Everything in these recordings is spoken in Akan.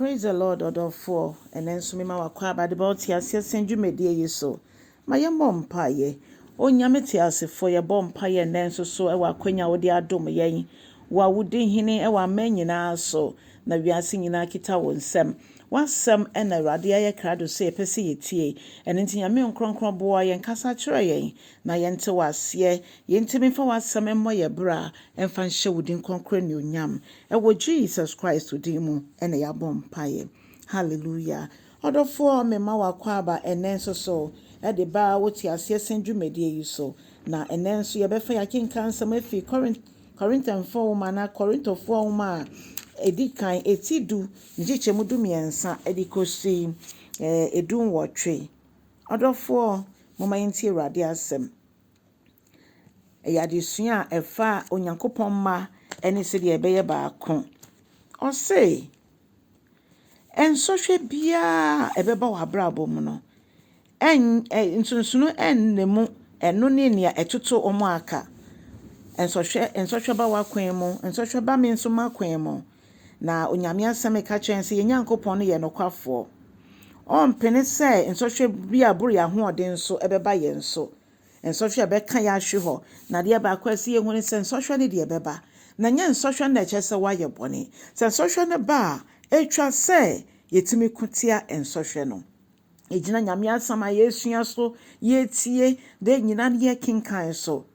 Praise the Lord ɔdɔfoɔ, ɛnɛ nso mema wakɔ aba de ba ɔte aseɛ sɛn dwumadie yi so. Ma yɛmmɔ mpaeɛ. Onyame te asefoɔ, yɛbɔ mpaeɛ ɛnɛ nso so ɛwɔ akwanya a wode adom yɛn. Wo a wodi hene ɛwɔ aman nyinaa so, na wiase nyinaa kita wo nsam. W'asɛm ɛna Awurade ayɛ krado sɛ yɛpɛ sɛ yɛtie. Ɛno nti Nyame nkronkron boa yɛn, kasa kyerɛ yɛn, na yɛnte w'aseɛ. Yɛntumi mfa w'asɛm mmɔ yɛ bra, ɛmfa nhyɛ wo din kronkron anuonyam. Ɛwɔ Jesus Christ din mu ɛna yɛabɔ mpaeɛ. Hallelujah. Ɔdɔfoɔ, mema wakɔ aba ɛnɛ nso so ɛde ba wote aseɛ sɛn dwumadie yi so. Na ɛnɛ nso yɛbɛfa yɛakenka nsɛm afi Korintianfoɔ nwoma anaa Korintofoɔ nwoma a ɛdi kan eti 10 ne nkyekyɛmu 13 ɛde kɔsi 18. Ɔdɔfoɔ, momma yɛntie Awurade asɛm. Ɛyɛ adesua a ɛfa Onyankopɔn mma ɛne sɛdeɛ ɛbɛyɛ baako. Ɔse, nsɔhwɛ biara a ɛbɛba w'abrabɔ mu no, ɛn ɛ nsonsono ɛnna mu, ɛno ne nea ɛtoto wɔn a aka. Nsɔhwɛ ba w'akwan mu, nsɔhwɛ ba me nso m'akwan mu. Na Onyame asɛm ka kyerɛ yɛn sɛ yɛn Nyankopɔn no yɛ nokwafoɔ. Ɔmpene sɛ nsɔhwɛ bi a boro yɛn ahoɔden so ɛbɛba yɛn so. Nsɔhwɛ a ɛbɛka yɛn ahwe hɔ. Na adeɛ baako a ɛsɛ yɛhu ne sɛ nsɔhwɛ no deɛ ɛbɛba. Na nyɛ nsɔhwɛ no na ɛkyerɛ sɛ woayɛ bɔne. Sɛ nsɔhwɛ no ba a, ɛtwa sɛ yɛtumi ko tia nsɔhwɛ no. Yɛgyina Nyame asɛm a yɛsua so, yɛtie, de nyinaa no yɛkenkan so,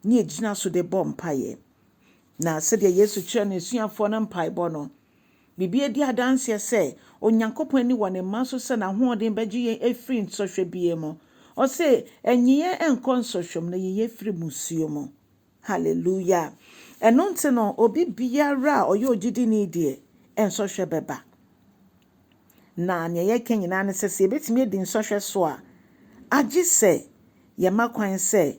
ne yɛgyina so de bɔ mpaeɛ. Na sɛdeɛ Yesu kyerɛ n'asuafoɔ no mpaebɔ no, biribi adi adanseɛ sɛ Onyankopɔn ani wɔ ne mma so sɛ n'ahoɔden bɛgye yɛn afiri nsɔhwɛ bie mu. Ɔse, ɛnyi yɛn nkɔ nsɔhwɛ mu na yi yɛn firi musuo mu. Hallelujah. Ɛno nti no, obi biara a ɔyɛ ogyidini deɛ, nsɔhwɛ bɛba. Na nea yɛka nyinaa ne sɛ, sɛ yɛbɛtumi adi nsɔhwɛ so a, agye sɛ yɛma kwan sɛ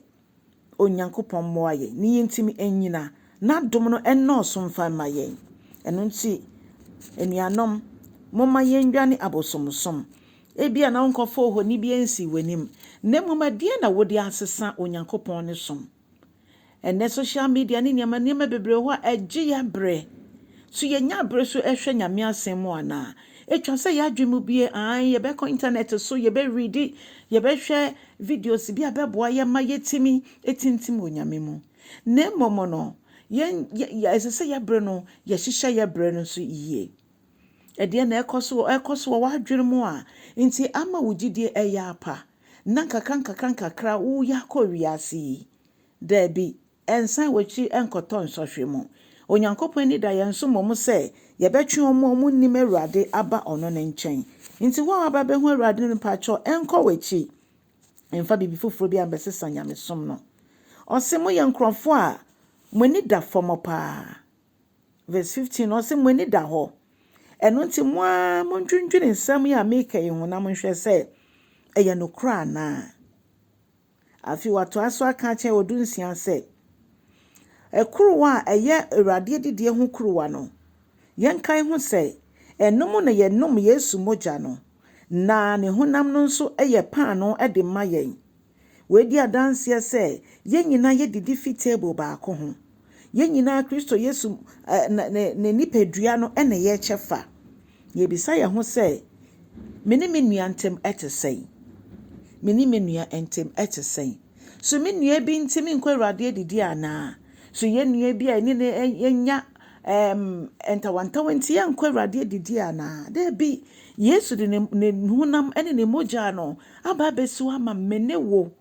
Onyankopɔn mmoa yɛn ne yɛntumi nnyina n'adom no ɛnnɔɔso mfa mma yɛn. Ɛno nti, anuanom, momma yɛndwane abosomsom. Ebia na wonkɔfa ohoni bi nsi w'anim, na mmom ɛdeɛn na wode asesa Onyankopɔn ne som? Ɛnnɛ social media ne nneɛma nneɛma bebree wɔ hɔ a ɛgye yɛn berɛ. So yɛnya berɛ so ɛhwɛ Nyame asɛm mu anaa? Etwa sɛ yɛadwene mu bie, ae, yɛbɛkɔ internet so, yɛbɛredi, yɛbɛhwɛ videos bi a bɛboa yɛn ma yɛtumi etintim wɔ Nyame mu. Na mmom no, yɛn yɛ ɛsɛ sɛ yɛbrɛ no, yɛhyehyɛ yɛ berɛ no nso yie. Ɛdeɛ na ɛkɔ so wɔ w'adwene mu a, nti ama wo gyidie ɛyɛ apa. Na nkakra nkakra nkakra woyɛ akɔ wiase yi. Daabi, ɛnsan w'akyi ɛnkɔtɔ nsɔhwɛ mu. Onyankopɔn ani da yɛn so mmom sɛ yɛbɛtwe wɔn a wɔnnim Awurade aba ɔno ne nkyɛn. Nti wo a waba bɛhu Awurade no mpakyɛw ɛnkɔ w'akyi. Mfa biribi foforɔ bi ambɛsesa nyamesom no. Ɔse moyɛ nkurɔfoɔ a mo ani da fam paa. Verse 15, ɔse mo ani da hɔ. Ɛno nti mo ara mondwendwene nsɛm yi a meka yi ho na monhwɛ sɛ ɛyɛ nokorɛ anaa. Afei watoa so aka akyerɛ wɔ 16 sɛ, ɛkuruwa a ɛyɛ Awurade adidie ho kuruwa no, yɛnkae ho sɛ ɛno mu na yɛnom Yesu mogya no, na ne honam no nso yɛ paanoo de ma yɛn. Wɔadi adanseɛ sɛ yɛn nyinaa yɛdidi fi table baako ho. Yɛn nyinaa Kristo Yesu ne nipadua no na yɛrekyɛ fa. Yɛbisa yɛn ho sɛ, me ne me nua ntam te sɛn? Me ne me nua ntam te sɛn? So me nua bi nti menkɔ Awurade adidi anaa? So yɛn nua bi a yɛne no anya ntawantawa nti yɛnkɔ Awurade adidi anaa? Daabi, Yesu de ne honam ne ne mogya no aba abɛsi hɔ ama me ne wo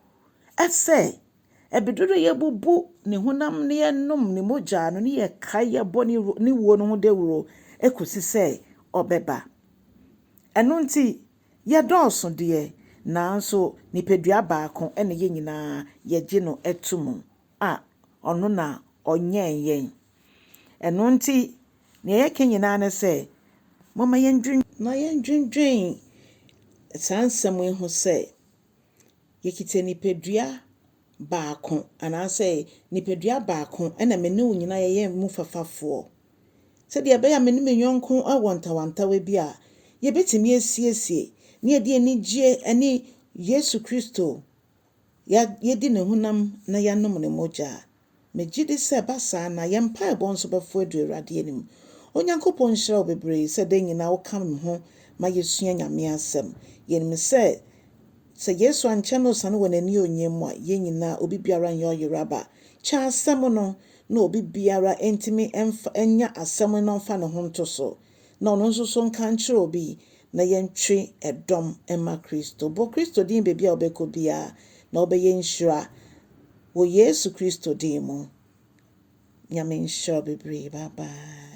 ɛsɛ ɛbedodo yɛbubu ne honam ne yɛnom ne mogya no ne yɛkae yɛbɔ ne wuo no ho dawuro ekosi sɛ ɔbɛba. Ɛno nti, yɛdɔɔso deɛ, nanso nipadua baako ɛna yɛn nyinaa yɛgye no ɛto mu a ɔno na ɔnyɛn yɛn. Ɛno nti, nea yɛka nyinaa ne sɛ, momma yɛndwen na yɛndwendwen saa nsɛm yi ho sɛ yɛkita nipadua baako anaasɛ nipadua baako ɛna me ne wo nyinaa yɛyɛ mu fafafoɔ. Sɛdeɛ ɛbɛyɛ a me ne me yɔnko wɔ ntawantawa bi a, yɛbɛtumi asiesie na yɛde anigye ne Yesu Kristo yɛdi ne honam na yɛanom ne mogya. Megye di sɛ ɛba saa na yɛn mpaebɔ nso bɛfo adu Awurade anim. Onyankopɔn nhyira wo bebree sɛ da nyinaa woka me ho ma yɛsua Nyame asɛm. Yɛnim sɛ sɛ Yesu ankyɛ na osiane wɔ n'anionyam mu a, yɛn nyinaa obi biara nyɛ ɔyeraba. Kyɛ asɛm no na obi biara ntumi mfa nya asɛm no na ɔmfa ne ho nto so. Na ɔno nso so nka nkyerɛ obi na yɛntwe ɛdɔm mma Kristo. Bɔ Kristo din baabi a wobɛkɔ biara na wobɛyɛ nhyira wɔ Yesu Kristo din mu. Nyame nhyira wo bebree. Bye bye.